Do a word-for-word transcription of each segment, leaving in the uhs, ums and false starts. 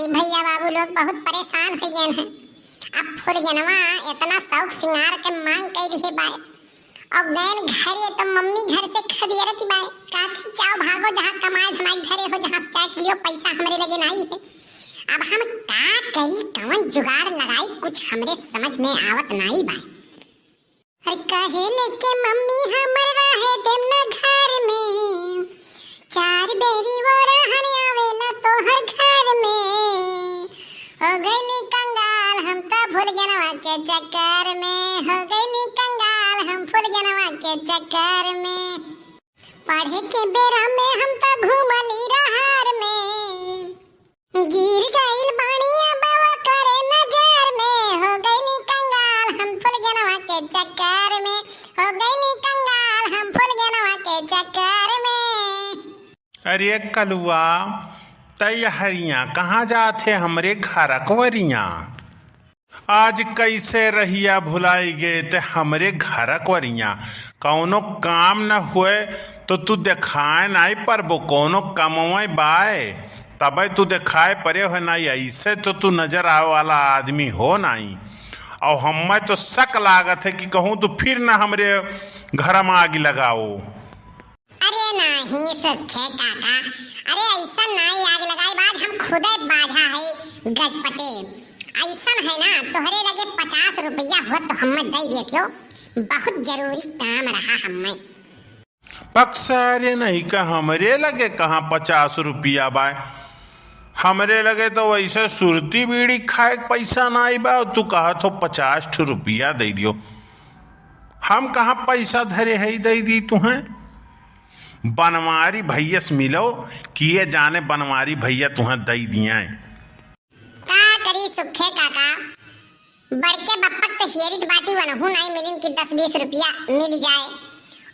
भैया बाबू लोग बहुत परेशान होइ गए हैं। अब फुलगेनवा इतना शौक सिंगार के मांग कइ लिहे बाय, अब गएन घरे तो मम्मी घर से खदेरत बाय, कहत ही, "जाओ भागो, जहाँ कमाए धमाए धरे हो, जहाँ से जाए के लियो, पैसा हमरे लगे नाई है।" अब हम का करी, कवन जुगाड़ लगाई, कुछ हमरे समझ में आवत नाई बाय। अरे कहे लेके मम्मी हमर रहे देम ना घर में, चार बेरी वो रहन आवेला तोहर घर में। हो गइली कंगाल हम त फुलगेनवा के चक्कर में, हो गइली कंगाल हम फुलगेनवा के चक्कर में। पढ़े के बेरा में हम त घूमली रहर में, गिर गइल बानी अब ओकरे नजर में, हो गइली कंगाल हम फुलगेनवा के चक्कर में, हो गइली कंगाल हम फुलगेनवा के चक्कर में। अरे कलुआ, तै हरिया कहाँ जात है हमरे घरक वरिया? आज कैसे रहिया भुलाई गए ते हमरे घरक वरिया। कौनो काम न हुए तो तू देखाए नाई परबो, कौनो कमवे बाय तबे तू देखाए परे हो नाई, ऐसे तो तू नजर आवे वाला आदमी हो नाई। और हमें तो शक लागत है कि कहूँ तू फिर ना हमरे घर में आग लगाओ। अरे नाही सुखे काका, अरे ऐसा नाही आग लगाई, बाद हम खुदे बाझा है गजपटे। ऐसा है ना, तोहरे लगे पचास रुपया होत तो हमें दे देतियो, बहुत जरूरी काम रहा हमें। पक्सा रे नहीं का, हमरे लगे कहाँ पचास रुपया बाय, हमरे लगे तो वैसे सुरती बीड़ी खाए के पैसा नाई बा, तू कहत हो पचास ठो रुपया दे दियो। हम कहाँ पैसा धरे है दे दी तुहें? बनवारी भैया से मिलो, किए जाने बनवारी भैया तुहें दे दिए। का करी सुखे काका, बड़के बप्पक तो हेरित बाटी वनहु नाई मिलिन कि दस बीस रुपया मिल जाए।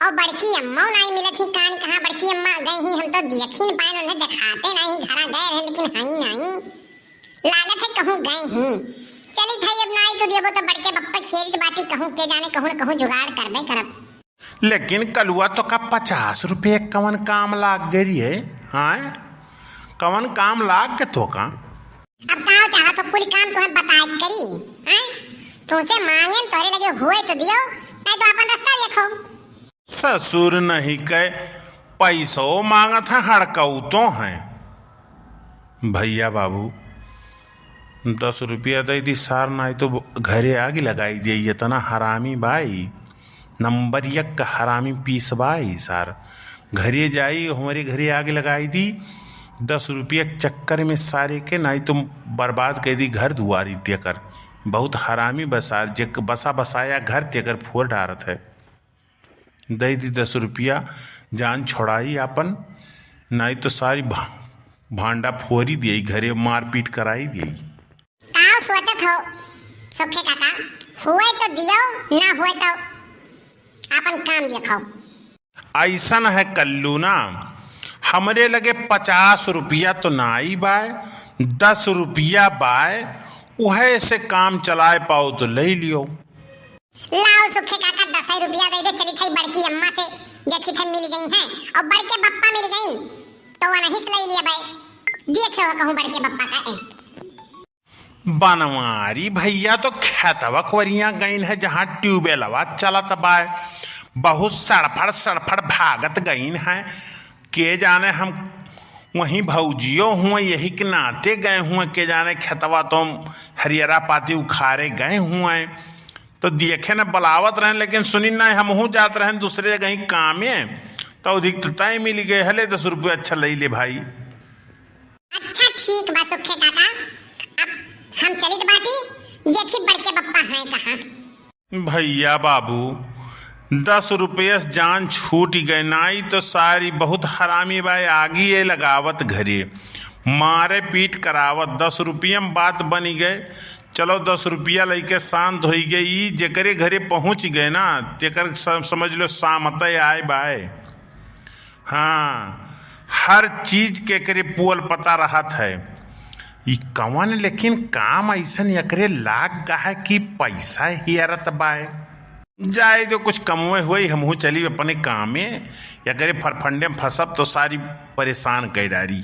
और बड़की अम्मा नाई मिलत ही, कान कहाँ बड़की अम्मा गई ही, हम तो देखी न पाए, उन्हें दिखाते नहीं, घरा गए रहे लेकिन हई नहीं। लागत है कहूँ गए ही। चली भाई, अब नाई तो देबो तो बड़के बप्पक हेरित बाटी कहूँ के जाने कहूँ न कहूँ जुगाड़ करबे करब। लेकिन कलुआ तो का पचास रुपये कवन काम लाग गई है? हाँ, कवन काम लाग के तो का? अब का चाहत हो, कुल काम तुम्हें बताए करी, हैं? तुमसे मांगे न तोहरे लगे हुए तो दियो, नहीं तो अपन रास्ता देखो। ससुर नहीं के पैसो मांगत है, हड़काऊ तो है। भैया बाबू, दस रुपया दे दी सार, नाई तो घरे आग लगाई दिए। इतना हरामी बाई, नंबर एक का हरामी पीस बाई सार। घरे जाई, हमारे घरे आग लगाई दी। दस रुपया के चक्कर में सारे के नाई तो बर्बाद कर दी घर दुआरी तेकर। बहुत हरामी बसार, जे बसा बसाया घर तेकर फोर डारत है। दे दी दस रुपया, जान छोड़ाई आपन, नाई तो सारी भा-, भांडा फोरी दिए, घरे मारपीट कराई दिए। का सोचत हो सुखे काका? हुए तो दियो, ना हुए तो आपन काम देखो। ऐसन है कल्लू ना, हमरे लगे पचास रुपया तो नाई बाय, दस रुपया बाय, उहे से काम चलाए पाओ तो ले लियो। लाओ सुखे काका, दस रुपया दे दे, चली थाई बड़की अम्मा से, देखी थाई मिल गई हैं। और बड़के बप्पा मिल गई तो वह नहीं से ले लिया भाई, देखे हो कहूँ बड़के बप्पा का ए। बनवारी भैया तो खेतवा कोरिया गईन है, जहाँ ट्यूबवेलवा चलत बाय। बहुत सड़फड़ सड़फड़ भागत गईन है। के जाने हम वहीं भौजियो हुए, यही के नाते गए हुए। के जाने खेतवा तो हम हरियरा पाती उखारे गए हुए। तो देखे न बुलावत रहेन, लेकिन सुनी ना, हमहूँ जात रहेन दूसरे जगह ही कामे। तो अधिक तो तय मिल गए हले, दस रुपये अच्छा ले ले भाई। अच्छा ठीक बा सुखे काका, अब हम चलित बाटी, देखी बड़के बप्पा हैं कहाँ। भैया बाबू, दस रुपये से जान छूट गए, नाई तो सारी बहुत हरामी बाय, आगी ये लगावत घरे, मारे पीट करावत। दस रुपये में बात बनी गए। चलो दस रुपया लेके शांत होई गए। ई जेकरे घरे पहुँच गए ना, तेकर स-, समझ लो सामते आए बाय। हाँ, हर चीज के एकरे पोल पता रहत है। ई कवन लेकिन काम अइसन एकरे लाग गा है कि पैसा हेरत बाय। जाए जो कुछ कमवे होई, हमहू चली अपने कामे। एकरे फरफंडे में फंसब तो सारी परेशान कर डारी।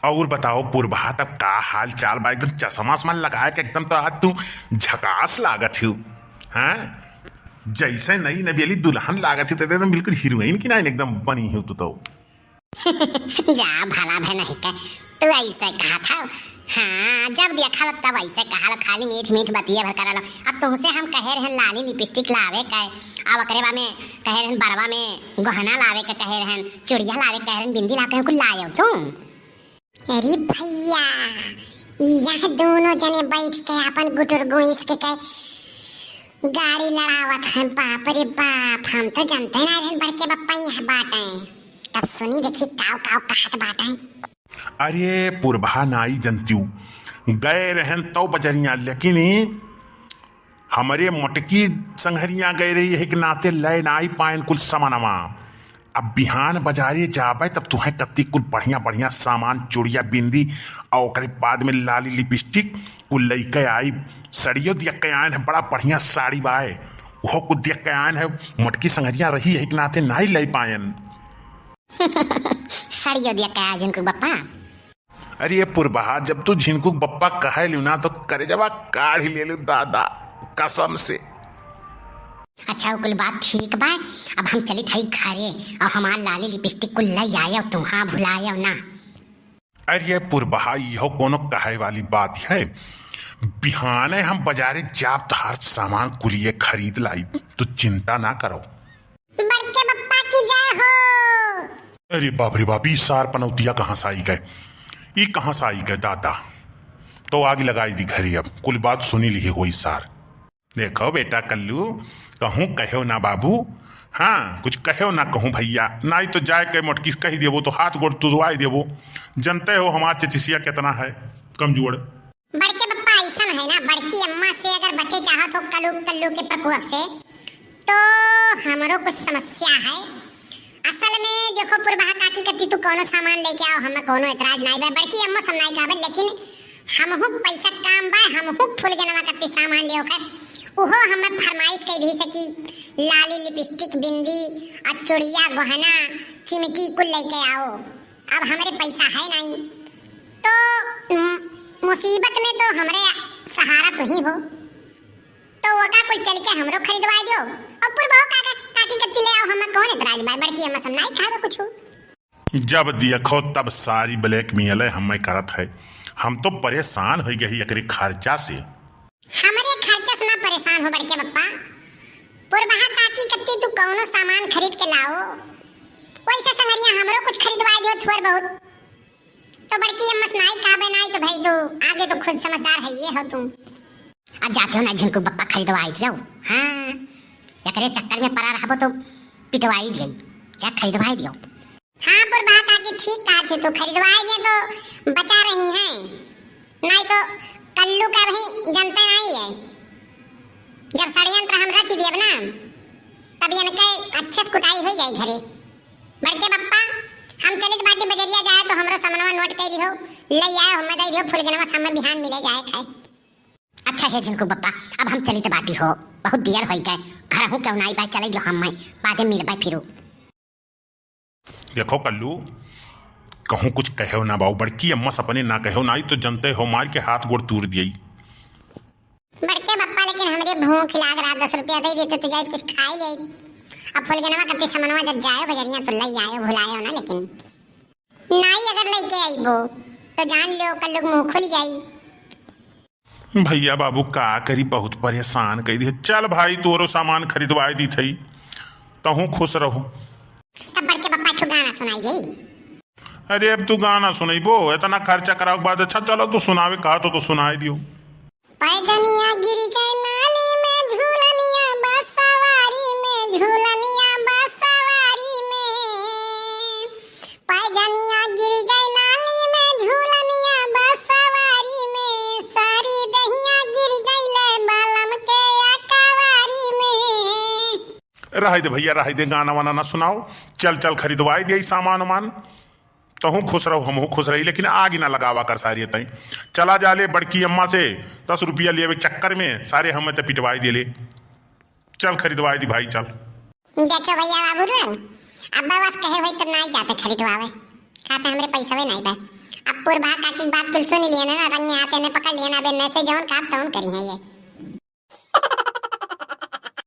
और बताओ पुरभा, तब का हाल चाल बा? एकदम चश्मा वश्मा लगाए के एकदम तो आज तू झकास लागत हिउ, हैं? जैसे नई नवेली दुल्हन लागत हिउ, तो एकदम बिल्कुल हीरोइन की नाइन एकदम बनी हिउ तू तो। जा भला भे नहीं के, तू ऐसे कहा था। हाँ, जब देखा तब ऐसे कहा लो, खाली मीठ मीठ बतिये भर करा लो। अब तुमसे हम कहे रहन लाली लिपस्टिक लावे के, अब ओकरे बा में कहे रहन बरवा में गहना लावे के, कहे रहन चूड़िया लावे के, कहे रहन बिंदी लावे के, कुल लायो तू। अरे भैया, यह दोनों जने बैठ के अपन गुटुर गोइस के, के गाड़ी लड़ावत हैं। बाप रे बाप, हम तो जनते ना रहन बड़के बप्पा यहाँ बाटे। तब सुनी देखी काव काव कहत बाटे। अरे पुरभा नाई जनतिउ, गए रहन तौ बजरिया, लेकिन हमरे मोटकी संघरिया गए रही है कि नाते लय नाई पायन कुल सामानवा। अब बिहान बजारे जाबे तब तुहें कत्ती कुल बढ़िया बढ़िया सामान, चूड़िया बिंदी और ओकरे बाद में लाली लिपस्टिक कुल लइके आई। सड़ियो दिया के आयन है, बड़ा बढ़िया साड़ी बाए, उहो कुल दिया के आयन है। मोटकी संघरिया रही है कि नाते नाई लइ पायन। सड़ियो दिया के आयन झिनकू बप्पा। अरे ये पुरबहा, जब तू झिनकू बप्पा कहे लियो ना तो करेजवा काढ़ी ले लियो दादा, कसम से। अच्छा, वो कुल बात ठीक बा, अब हम चलित हई घरे और हमार लाली लिपस्टिक कुल लइ आयो, तू हाँ भुलायो ना। अरे ये पुरबहा, इहो कोनो कहे वाली बात है? बिहाने हम बजारे जाब, तहार सामान कुलिये खरीद लाई, तू चिंता ना करो। बड़के बप्पा की जय हो। अरे बाप रे बाप, ई सार पनौतिया कहाँ से आई गए, ई कहाँ से आई गए दादा? तो आग लगाई दी घरी, अब कुल बात सुनी ली होई सार। देखो बेटा कल्लू, कहूँ कहो ना बाबू, हाँ कुछ कहो ना कहूँ भैया, नाई तो जाए के मोटकी से कही देबो तो हाथ गोड़ तुड़वाई देबो। जनते हो हमार चचिसिया कितना है कमजोर। बड़के बप्पा ऐसन है ना, बड़की अम्मा से अगर बचे चाहत हो कलू कल्लू के प्रकोप से, तो हमरो कुछ समस्या है। असल में देखो पुरबहा काकी कत्ती तू कोनो सामान लेके आओ, हमें कोनो एतराज नाई बा, बड़की अम्मा सब नाई कहबे, लेकिन हमहू पैसा काम बा, हमहू फुलगनवा कत्ती सामान ले ओकर, उहो हमें फरमाइश कह दी से कि लाली लिपस्टिक बिंदी और चूड़िया गहना चिमटी कुल लेके आओ। अब हमरे पैसा है नाई, तो म-, मुसीबत में तो हमरे सहारा तू ही हो, तो ओका कुल चल के हमरो खरीदवाई दियो। और पुरबहो काका काकी कत्ती ले आओ, हमें कौन एतराज बा, बड़की अम्मा सब नाई खावे कुछ। जब देखो तब सारी blackmail हमें करत है, हम तो परेशान हो गए ही एकरे खर्चा से। हमरे खर्चा से ना परेशान हो बड़के बप्पा, पुरबहा काकी कत्ती तू कौनो सामान खरीद के लाओ, वैसे संगरिया हमरो कुछ खरीदवा दियो थोर बहुत। तो बड़की अम्मा से नाई कहबे नाई तो भाई तू आगे तो खुद समझदार है ये हो तू। अब जाते हो ना झिनकू बप्पा खरीदवाई दियो। हाँ, एकरे चक्कर में पड़ा रहबो तो पिटवाई दियो, जा खरीदवाई दियो। हाँ पुरबहा काकी ठीक कहा छे तू, खरीदवाई दे तो बचा रही हैं, नाई तो कल्लू का भी जनते नाई है। जब षड्यंत्र हम रच दियब ना, तब इनके अच्छे से कुटाई हो जाई घरे। बड़के बप्पा, हम चलित बाटी बजरिया जाए तो हमरो समनवा नोट कर दियो, ले आए हमें दे दियो, फुलगनवा सामने बिहान मिले जाए खाए। अच्छा हे झिनकू बप्पा, अब हम चलित बाटी हो, बहुत देर होई गए, घरहू केहू नाई बा, चले दियो हमें, बादे मिलबे फिरू। देखो कल्लू, कहूँ कुछ कहो ना बाऊ, बड़की अम्मा से अपने ना कहो, नाई तो जनते हो मार के हाथ गोड़ तूर दियई। बड़के बप्पा, लेकिन हमरे भूख लाग रहा, दस रुपया दे देते तो जाइत कुछ खाई ले। अब फुलगनवा कत्ती समनवा जब जायो बजरिया तो लई आयो, भुलायो ना, लेकिन नाई अगर लेके आईबो तो जान लियो कल्लू के मुँह खुल जाई। भैया बाबू का करी, बहुत परेशान कई दिए। चल भाई, तोरो सामान खरीदवाए दी थई, तहूँ खुश रहो। तब बड़के बप्पा एक ठो गाना सुनाई दे। अरे अब तू गाना सुनैबो, इतना खर्चा करावे के बाद, अच्छा चलो तू सुनावे कहा तो, तो सुनाई दियो। पैजनिया गिर गए नाली में, झूलनिया बस सवारी में, झूलनिया बस सवारी में। पैजनिया गिर गए नाली में, झूलनिया बस सवारी में, सारी दहिया गिर गई ले बालम के अकवारी में। रहाई दे भैया, रहाई दे, गाना वाना ना सुनाओ। चल चल खरीदवाई दे सामान वामान, तहूँ खुश रहो, हमहूँ खुश रही, लेकिन आग ना लगावा कर सारी तई। चला जा ले बड़की अम्मा से दस रुपया लेवे चक्कर में सारे हमें तो पिटवाई दे ले। चल खरीदवाई दी भाई, चल। देखो भैया बाबू रे, अब बस कहे हुए तो नाई जाते खरीदवावे, कहते हमरे पैसवे नाई बा। अब पुरबा काकी बात कुल सुन लिए ना, रंगे हाथे ने पकड़ लिए ना, अब इनसे जौन काब तौन करी है ये।